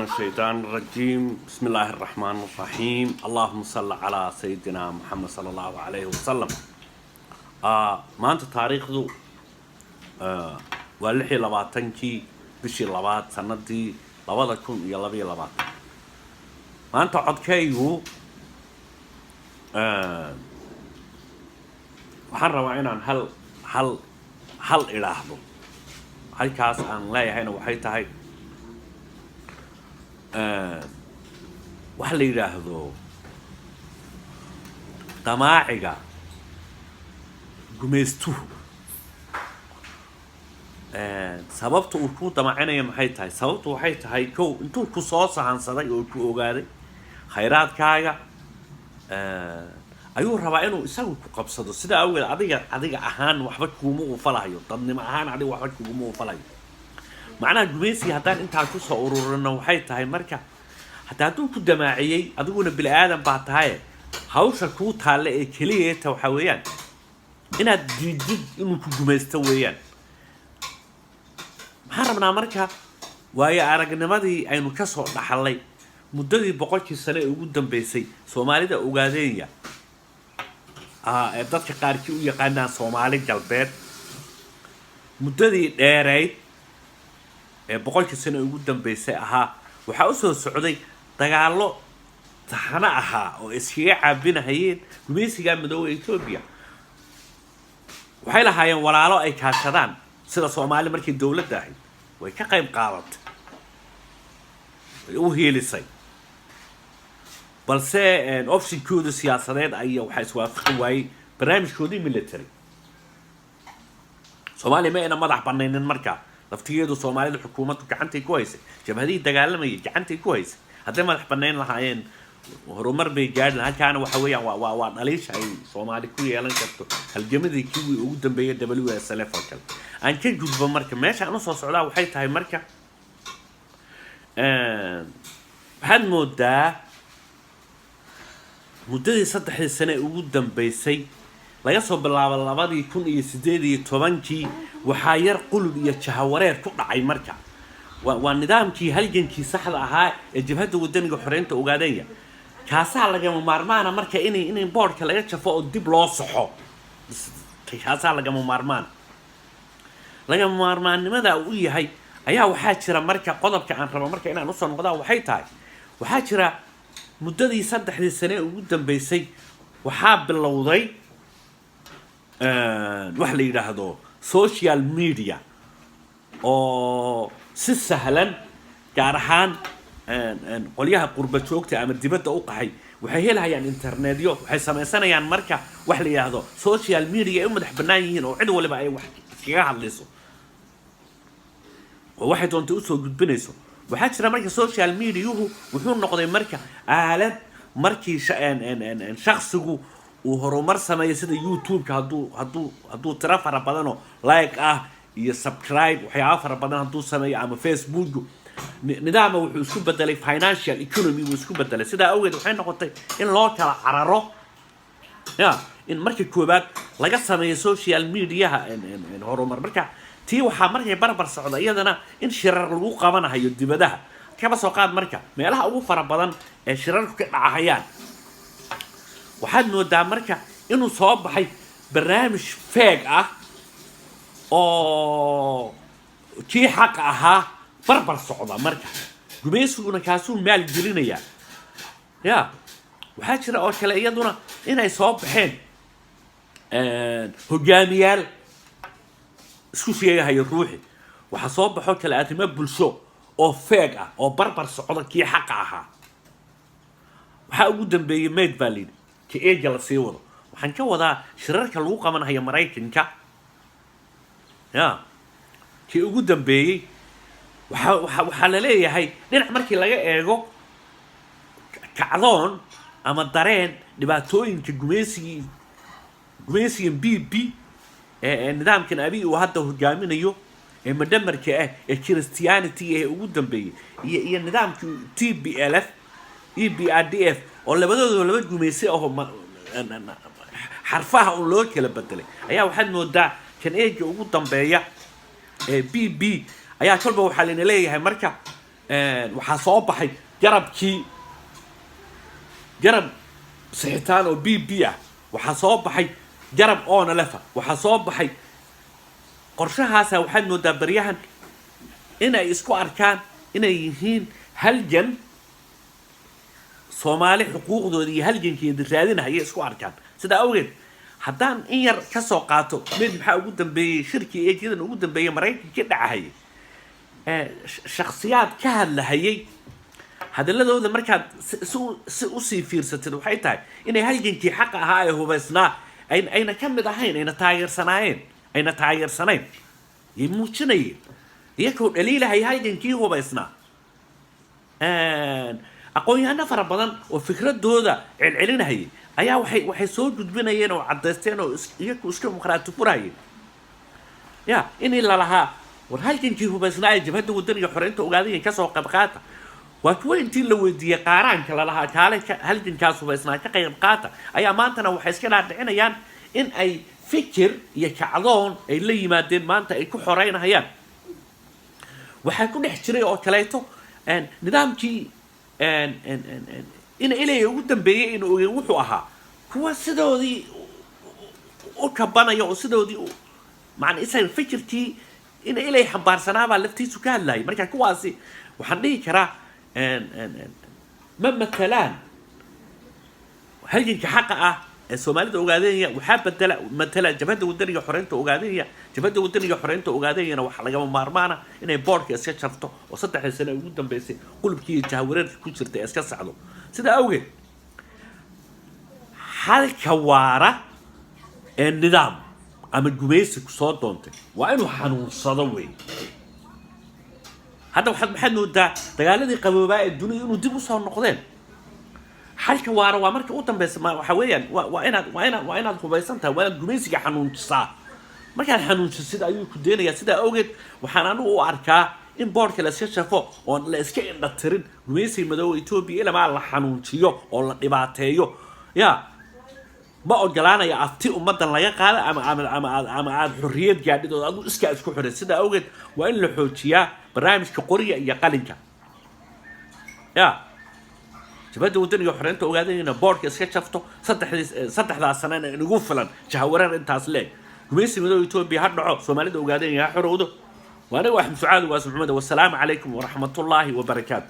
الشيطان الرجيم، بسم الله الرحمن الرحيم، اللهم صل على سيدنا محمد صلى الله عليه وسلم. Maanta taariikhdu waa 26-kii bishii labaad, sanadii 2022. Maanta codkaygu waxaan rabaa inaan hal idhaahdo. Halkaas aan leeyahayna waxay tahay waxa la yidhaahdo damaaciga gumaystuhu. Sababta uu ku damacinayo maxay tahay? Sababtu waxay tahay, kow, intuu ku soo sahansaday oo ku ogaaday khayraadkaaga ayuu rabaa inuu isagu ku qabsado. Sidaa awgeed adiga ahaan waxba kuuma ufalahayo, dadnimo ahaan adiga waxba kuguma ufalayo. Macnaha gumaysiga haddaan intaa kusoo ururino, waxay tahay marka hadduu ku damaaciyey, adiguna bini aadan baa tahaye, hawsha kuu taalle ee keliyeeta waxaa weeyaan inaad diidid inuu ku gumaysto weeyaan. Maxaan rabnaa marka? Waayo aragnimadii aynu kasoo dhaxalay muddadii 100-kii sane ee ugu dambeysay, Soomaalida Ogaadeenya ee dadka qaarkii u yaqaanaan Soomaali Galbeed, muddadii dheerayd ee 100-kii sane ee ugu dambeysay ahaa, waxaa usoo socday dagaallo taxano ahaa oo iskaga caabinahayeen gumaysiga midooba Etoobiya. Waxay lahaayeen walaalo ay kaashadaan, sida Soomaali markii dowladda ahayd way ka qayb qaadatay, way u hiilisay, balse optionkooda siyaasadeed ayaa waxaa iswaafaqi waayey barnaamijkoodii military. Soomaaliya ma ayna madax banaynin markaa laftigeedu. Soomaalida xukuumaddu gacantay ku haysay, jabhadihii dagaalamayay gacantay ku haysay. Hadday madax banayn lahaayeen, horumar bay gaadhi lahaa. Halkaana waxa weeyaan waa dhaliisha ay Soomaali ku yeelan karto halgamadii kiwii ugu dambeeyay WSLF oo kale. Aan ka gudbo marka, meesha aan usoo socdaa waxay tahay marka, waxaad moodaa muddadii 3-dii sane ee ugu dambeysay, laga soo bilaabo 2018-kii, waxaa yar qulub iyo jahawareer ku dhacay marka waa nidaamkii halgankii saxda ahaa ee Jabhadda Wadaniga Xoreynta Ogaadenya. Kaasaa lagama maarmaana marka inay boodhka laga jafo oo dib loo saxo. Kaasaa lagama maarmaana. Lagama maarmaannimada uu yahay ayaa waxaa jira marka qodobka aan rabo marka inaan usoo noqdaa waxay tahay, waxaa jira muddadii 3-dii sane ee ugu dambeysay waxaa bilowday wax la yidhaahdo social media oo si sahlan, gaar ahaan qolyaha qurba joogta ama dibadda u qaxay, waxay helhayaan internetyo, waxay samaysanayaan marka wax la yidhaahdo social media ay u madax bannaan yihiin oo cid waliba ay wax iskaga hadlayso oo waxay doontay usoo gudbinayso. Waxaa jira marka social mediahu wuxuu noqday marka aalad markii shaksigu uu horumar sameeyo, sida YouTube-ka, hadduu tiro fara badanoo like ah iyo subscribe, waxyaaba fara badan hadduu sameeyo, ama Facebook, nidaama wuxuu isku bedelay financial economy buu isku bedelay. Sidaa awgeed waxay noqotay in loo kala cararo ya in marka koowaad laga sameeyo social mediaha horumar. Marka tii waxaa markay barbar socda iyadana in shirar lagu qabanahayo dibadaha. Kaba soo qaad marka meelaha ugu fara badan ee shirarku ka dhacahayaan, waxaad moodaa marka inuu soo baxay barnaamij fake ah oo kii xaqa ahaa barbar socda. Marka gumaysiguna kaasuu maal gelinayaa. Ya waxaa jira oo kale iyaduna inay soo baxeen hogaamiyaal isku sheegahayo ruuxi. Waxaa soo baxoo kale arrimo bulsho oo fake ah oo barbar socda kii xaqa ahaa. Waxaa ugu dambeeyey mayd baa layidhi ka eega la sii wado. Waxaan ka wadaa shirarka lagu qabanhayo Maraykanka. Ya kii ugu dambeeyey waxaa la leeyahay, dhinac markii laga eego, kacdoon ama dareen dhibaatooyinka gumaysigii, gumaysigan PP ee nidaamkan Abiy uu hadda hogaaminayo ee madhamarka ah ee Christianity ee ugu dambeeyey iyo nidaamkii TPLF, EPRDF, oo labadooda laba gumaysi ahoo xarfaha un loo kala bedelay, ayaa waxaad moodaa kan eega ugu dambeeya ee PP ayaa kolba waxaa layna leeyahay marka Waxaa soo baxay garabkii, garab sixitaan oo PP ah. Waxaa soo baxay garab ONLF ah. Waxaa soo baxay qorshahaasa. Waxaad moodaa baryahan inay isku arkaan inay yihiin halgan Soomaali xuquuqdooda iyo halgankeeda raadinahayay isku arkaan. Sidaa awgeed, haddaan in yar ka soo qaato mid, maxaa ugu dambeeyey? Shirkii eegyadan ugu dambeeyey Maraykanka ka dhacahayay, shakhsiyaad ka hadlahayay, hadaladooda markaad si usii fiirsatid, waxay tahay inay halgankii xaqa ahaa ee hubaysnaa ayna ka mid ahayn, ayna taageersanaayeen, ayna taageersanayn yay muujinayeen, iyagoo dhaliilahaya halgankii hubaysnaa. Aqoon-yahano fara badan oo fikradooda celcelinahayay ayaa waxay soo gudbinayeen oo caddaysteen oo iyagu iska muqraati furahayeen ya inii lalahaa, war halgankii hubaysnaa ee Jabhadda Wadaniga Xoreynta Ogaadayan kasoo qayb qaata. Waa kuwa intii la weydiiyey qaaraanka lalahaa, kaale halgankaas hubaysnaa ka qayb qaata, ayaa maantana waxay iska dhaadhicinayaan in ay fikir iyo kacdoon ay la yimaadeen maanta ay ku xoreynahayaan. Waxaa ku dhex jiray oo kaleeto nidaamkii in ilay ugu dambeeyey inuu ogey wuxuu ahaa kuwa sidoodii u kabanaya oo sidoodii macna isaga fikirkii in ilay xambaarsanaabaa laftiisu ka hadlayay. Marka kuwaasi waxaan dhihi karaa ma matalaan halganka xaqa ah ee Soomaalida Ogaadeenaya. Waxaa bedela, matala Jabhadda Wadaniga Xoreynta Ogaadeenaya. Jabhadda Wadaniga Xoreynta Ogaadeenayana waxaa lagama maarmaana inay boodhka iska jarto oo 3dii sane ugu dambeysay qulubkii iyo jahawareerka ku jirta ee iska sacdo. Sidaa awgeed, halka waara ee nidaam ama gumaysi kusoo doontay waa inuu xanuunsado wey. Hadda maxaad moodaa dagaaladii qaboobaa ee dunida inuu dib usoo noqdeen. Xalka waara waa marka u dambeysa waxa weeyaan waa inaad hubaysan tahay, waa inaad gumaysiga xanuunjisaa. Markaad xanuunjisid ayuu ku deenayaa. Sidaa awgeed, waxaan anigu u arkaa in boodhka la iska shafo oon la iska indha tirin gumaysiga madooba Etoobiya ilamaa la xanuunjiyo oo la dhibaateeyo. Ya ma ogolaanaya afti ummaddan laga qaada ama aad xorriyad gaadhid oo adigu iskaa isku xidhay. Sidaa awgeed, waa in la xoojiyaa barnaamijka qoriga iyo qalinka. Ya Jabhadda Wadaniga Xoreynta Ogaadayna boodhka iska jafto. Saddexdaas sanana inagu filan jahawareer intaas leeg. Gumaysi madooba Etoobiya ha dhaco, Soomaalida Ogaadayna ha xorowdo. Waa aniga Axmed Fucaad Waas Maxamed. Wasalaamu calaykum waraxmatullaahi wabarakaatu.